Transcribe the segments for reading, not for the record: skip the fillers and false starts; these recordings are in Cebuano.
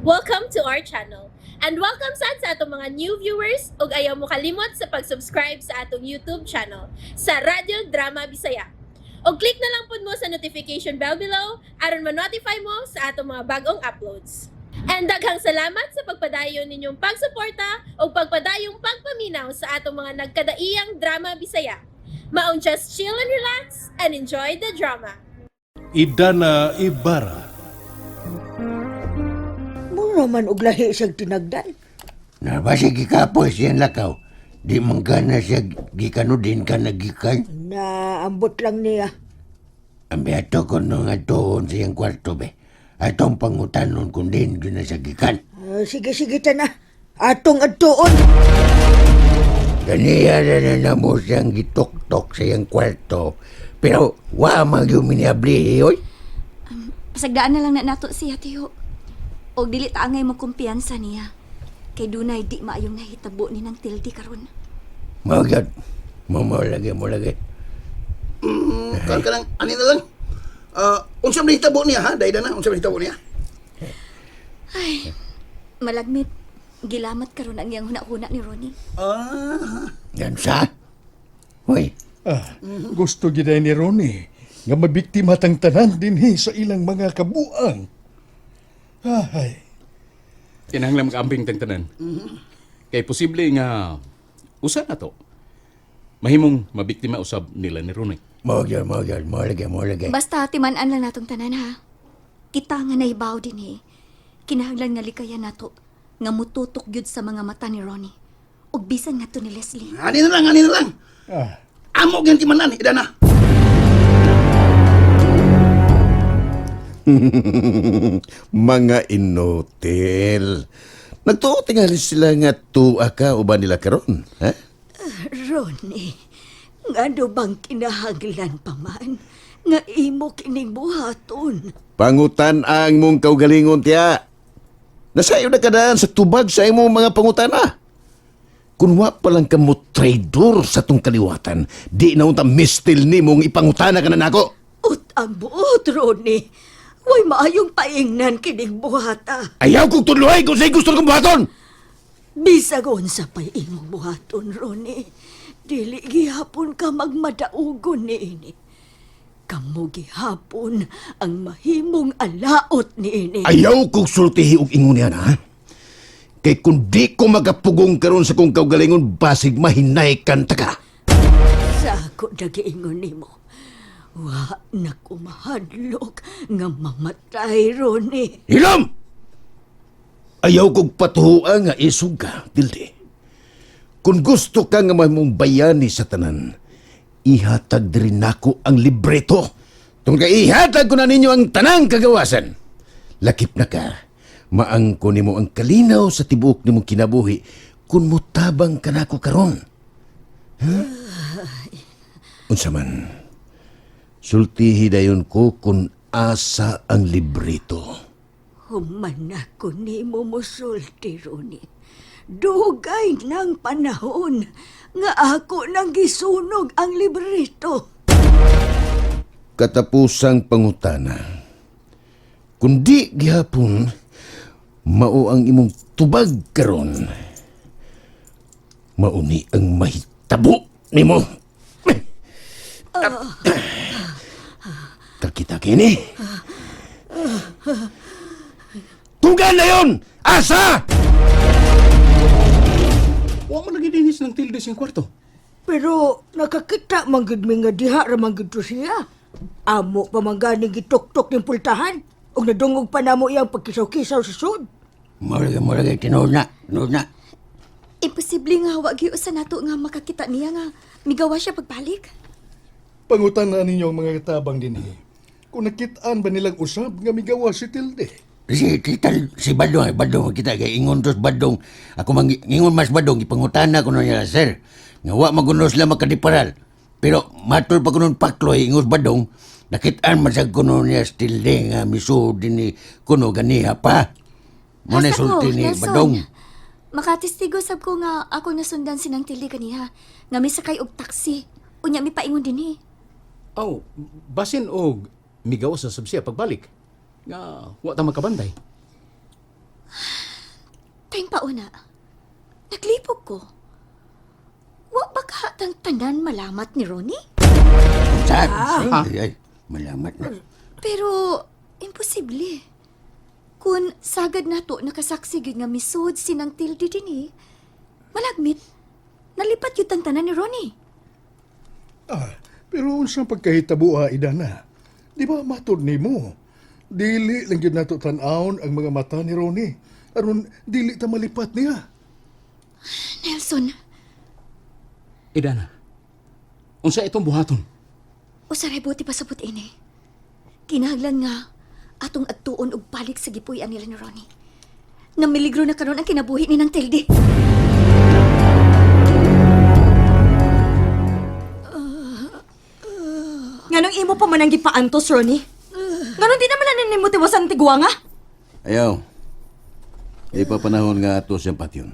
Welcome to our channel. And welcome sad sa atong mga new viewers ug ayaw mo kalimot sa pag-subscribe sa atong YouTube channel sa Radyo Drama Bisaya. Og click na lang pud mo sa notification bell below aron ma-notify mo sa atong mga bagong uploads. And daghang salamat sa pagpadayon ninyong pagsuporta ug pagpadayong pagpaminaw sa atong mga nagkadaiyang drama Bisaya. Maong just chill and relax and enjoy the drama. Idana Ibarra. Mura man og lahi siyang tinagdan. Na basi gikapoy siya lakaw. Di man gana siya gikanudin ka na gikan. Na ambot lang niya. Ang beato ko no nga tuon siyang kwarto be. Atong pangutanon kung din yun na siya gikan. Ah, sige, sige ta na. Atong adtuon. Ganiya na na na mo siyang gituktok sa iyang kwarto. Pero wa man yung miniabli, oy. Pasagdaan na lang na nato siya, tiyo. Og dili ta angay mo kumpiyansa niya. Kay dunay di maayong nahitabo ni nang Tildi karon. Mao gyud. Mo mo lagi mo lagi. Kan ka lang, ani na lang. Ah, unsa man hitabo niya ha? Dayda na, unsa man hitabo niya? Malagmit, gilamat karon ang iyang huna-huna ni Ronnie. Ah, Yan sa. Hoy, Ah, gusto gid ni Ronnie nga mabiktima tang tanan dinhi sa ilang mga kabuang. Ay, Kinahanglan makaambing tang tanan. Kay posible nga usa na to. Mahimong mabiktima usab nila ni Ronnie. mao gyud, mao gyud, mo lagi, mo lagi. Basta timan-an lang natong tanan ha. Kita nga nahibaw din eh. Kinahanglan nga likayan nato nga mututok gyud sa mga mata ni Ronnie. Ug bisan nga to ni Leslie. ani na lang, ani na lang. Ah. Amo gyud timanan, ida na. Mga inotel. Nagtuo tingali sila nga tuwa ka uban nila karon, ha? Ronnie, ngano bang kinahanglan pa man nga imo kining buhaton? Pangutan ang mong kaugalingon tiya. Nasayo na kadaan sa tubag sa imong mga pangutana. Kung wa pa lang ka mo traidor sa tong kaliwatan, di na unta mistil ni mong ipangutana ka na nako. Ut ang buot, Ronnie. Way maayong paingnan kining buhata. Ayaw kong tudloy kung sa'y gusto kong buhaton! Bisag unsa pa'y imong buhaton, Ronnie. Dili gihapon ka magmadaugon niini. Kamo gihapon ang mahimong alaot niini. Ayaw kong sultihi og ingon niya na. Kay kung di ko magapugong karon sa kong kaugalingon, basig mahinay kanta ka. Sa ako nagiingon nimo. Wa na kumahadlok nga mamatay, Ronnie. Hilom! Ayaw kong patuhuan nga isog ka, Tilde. Kung gusto ka nga mahimong bayani sa tanan, ihatag diri nako ang libreto. Tungkol kay ihatag ko na ninyo ang tanang kagawasan. Lakip na ka, maangko nimo ang kalinaw sa tibuok nimong kinabuhi kung mutabang ka nako karon. Huh? Unsa man, sultihi dayon ko kung asa ang libreto. Human ako nimo mosulti, Ronnie. Dugay ng panahon nga ako nang gisunog ang libreto. Katapusang pangutana. Kundi gihapon, mao ang imong tubag karon. Mao ni ang mahitabo nimo. Kakita kini. Tugan na yon! Asa! Wa man lagi dinis ng Tilde siyang kwarto. Pero nakakita man gid mi nga diha ra man gid to siya. Amo pa man gani gituktok ning pultahan ug nadungog pa namo iyang pagkisaw-kisaw sa sud. Mo lagi, tinuod na, tinuod na. Imposible nga wa gyud usa nato nga makakita niya nga migawa siya pagbalik. Pangutan na ninyo ang mga katabang dinhi. Kung nakitaan ba nilang usab nga migawa si Tilde? Si kita si Badong, ay Badong kita kay ingon tos Badong. Ako mang ingon mas Badong gipangutana ko niya sir. Nga wa maguno sila makadiparal. Pero matol pa kunon pakloy ingon Badong, nakitaan man sa kuno niya stilde nga misuod dinhi kuno ganiha pa. Mo na Hasta ko, sulti ni Nelson. Badong. Makatestigo sab ko nga ako nasundan sinang Tildi kaniha nga misakay og taxi. Unya mi paingon dinhi. Aw, basin og migaw sa sab siya pagbalik. Nga wa ta makabantay. Pauna, naglipog ko. Wa ba kahatang tanan malamat ni Ronnie? Sa? Ay, ay, malamat na. Pero, imposible. Kung sagad nato nakasaksi gyud nga misod sinang tildi dinhi, malagmit, nalipat yun tang tanan ni Ronnie. Ah, pero unsang pagkahitabo ha, Idana? Di ba matod nimo? Dili lang gyud nato tan-awon ang mga mata ni Ronnie. Aron dili ta malipat niya. Nelson, Idana, unsa itong buhaton? usaray buti pa sa ini. Kinahanglan nga atong adtuon og balik sa gipuy-an nila ni Ronnie. Namiligro na karon ang kinabuhi ni nang Tilde. Nganong imo pa man ang gipaantos, Ronnie? Nganong di naman lang nimo tiwasan tigwanga? Ayaw. Ipapanahon nga ato siyang patyon.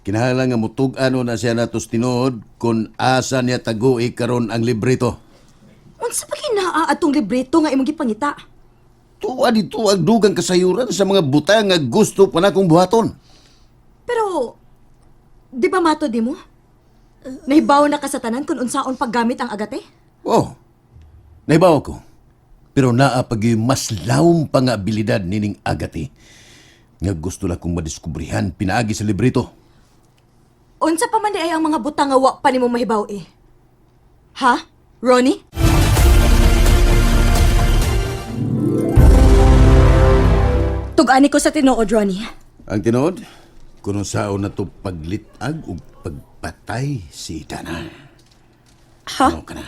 Kinahanglan nga mutug-ano na siya natos tinuod kung asa niya tagui karon ang librito. Unsa pa kinaa atong libreto nga imong gipangita? Tuwa dito ang dugang kasayuran sa mga butang nga gusto pa na kong buhaton. Pero di ba mato di mo? Nahibaw na ka sa tanan kung unsaon paggamit ang agate? Oh, naibaw ko. Pero naa pag mas lawom pa nga abilidad nining agati nga gusto na kong madiskubrihan pinaagi sa librito. Unsa pa man di ay ang mga butang nga wa pa nimo mahibaw eh? Ha? Ronnie? Tug-ani ko sa tinuod, Ronnie. Ang tinuod, kung saan na to paglitag ug pagpatay si Dana. Ha? Ano ka na?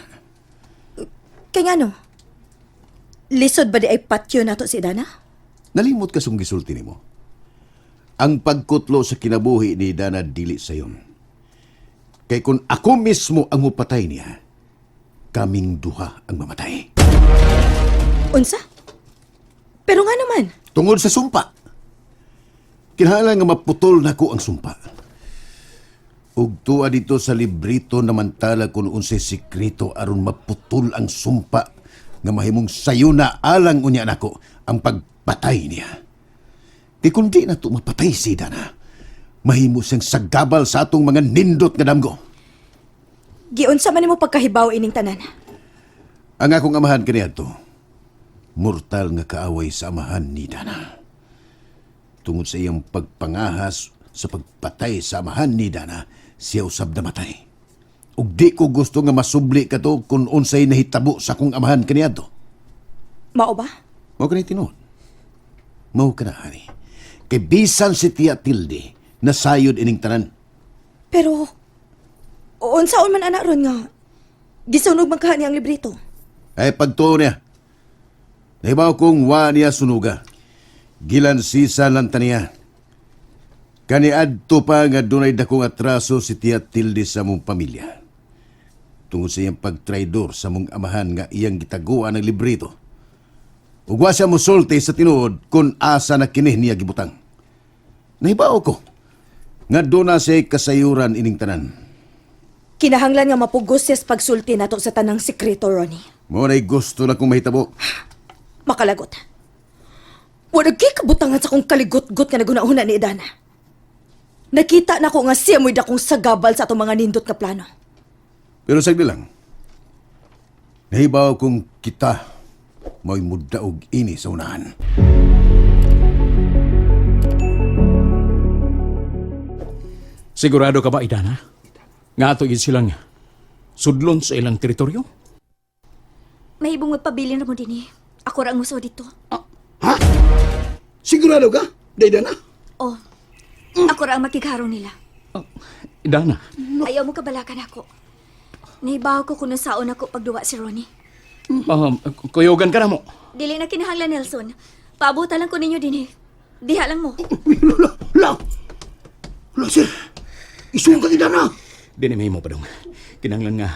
Kay ngano? Lisod ba di ay patyo nato si Dana? Nalimot ka sung gisulti nimo. Ang pagkutlo sa kinabuhi ni Dana dili sayon. Kay kung ako mismo ang mupatay niya, kaming duha ang mamatay. Unsa? Pero nga naman, Tungod sa sumpa. Kinahanglan nga maputol nako ang sumpa. Ug tuwa dito sa librito namantala kung unsay sekreto aron maputol ang sumpa nga mahimong sayo na alang unya nako ang pagpatay niya. Kay kung di na to mapatay si Dana, mahimo siyang sagabal sa atong mga nindot nga damgo. giunsa man nimo pagkahibaw ining tanan. Ang akong amahan kaniadto, mortal nga kaaway sa amahan ni Dana. Tungod sa iyang pagpangahas sa pagpatay sa amahan ni Dana, siya usab namatay. Ug di ko gusto nga masubli ka to kung unsay nahitabo sa akong amahan kaniadto. Mao ba? Mao ka na tinuod. Mao ka na, hani. Kay bisan si Tia Tilde, nasayod ining tanan. Pero unsaon man ana ron nga gisunog man kaha niya ang librito. Ay pagtuo niya. Nahibaw kong wa niya sunuga. Gilansisa lang ta niya. Kaniadto pa nga dunay dakong atraso si Tia Tilde sa mong pamilya. Tungod sa iyang pagtraidor sa mong amahan nga iyang gitaguan ng librito. Ug wa siya mosulti sa tinuod kung asa na kini niya gibutang. Nahibaw ko nga doon na siya'y kasayuran ining tanan. Kinahanglan nga mapugos siya sa pagsulti nato sa tanang sekreto, Ronnie. Mo na'y gusto na kong mahitabo. Makalagot. Wala kay kabutangan sa kong kaligot-got nga nagunahuna ni Idana. Nakita na ko nga siya mo'y dakong sagabal sa atong mga nindot nga plano. Pero sagdi lang. Nahibaw kung kita mo'y mudaog ini sa unahan. Sigurado ka ba, Idana? Nga ato yun silang sudlon sa ilang teritoryo? Mahibong magpabilin ra mo dinhi. Ako ra ang muso dito. Ha? Sigurado ka? Daydan na? Oh, ako ra ang makigharong nila. Oh, Idana, Ayaw mo kabalakan ako. Nahibaw ko kung nasaon ako pagduwa si Ronnie. kuyugan ka na mo. Dili na kinahanglan, Nelson. Paabutan lang ko ninyo dinhi. Diha lang mo. Uy, la, la. La, sir. Isuong ka na. Di na mahimo pa dong. Kinahanglan nga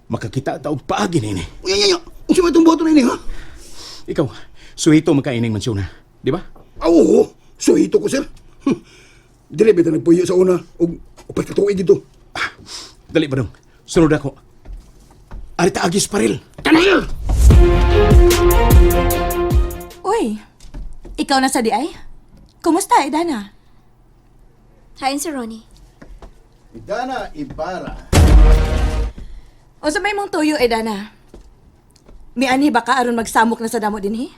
makakita ta og paagi nini. Uy, ay, ay, ay. Unsa man itong buhaton na ini, ha? Ikaw, suhito makaining mansyon ha. Di ba? Ah, oo. Suhito ko, sir. Dili bita nagpuyo sa una. Og upat ka tuig dito. Ah, Dali ba dong? Sunod ako. Arita agis paril. Kanil! Uy, ikaw na sa di ay? Kumusta, Idana? Hain si Ronnie. Idana Ibarra. Unsa may mong tuyo, Edana? Mianhi ba ka aron magsamok na sa damo dinhi?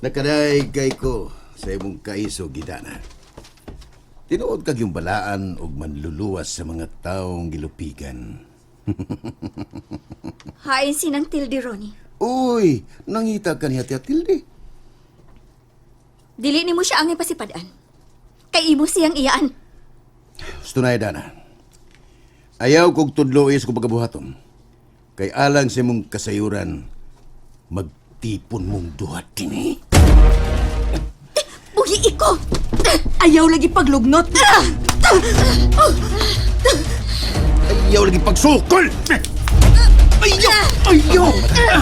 Nakadaig kay ko sa imong kaisog, Idana. Tinuod kag yung balaan og manluluwas sa mga taong gilupigan. Hain sinang tilde, Ronnie. Uy, nangita ka niya tiya Tilde. Dili nimo siya ang ipasipadaan. Kay imo siyang iyaan. Gusto na, Idana. Ayaw kog tudlois kung pagabuhaton. Kay alang sa imong kasayuran, magtipon mong duhat dinhi. Buhi iko! Ayaw lagi paglugnot. Ayaw lagi pagsukol! Ayaw! Ayaw!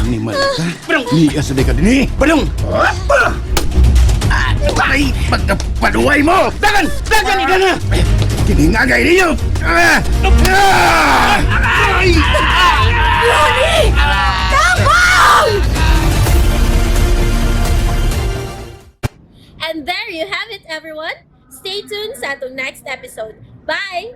Ni malaka. Ni asa ka dinhi. Balong! Ay, pagkapaduay mo! Dagan! Dagan! Idana! Kiningagay ninyo! Ay! And there you have it, everyone. Stay tuned sa atong next episode. Bye!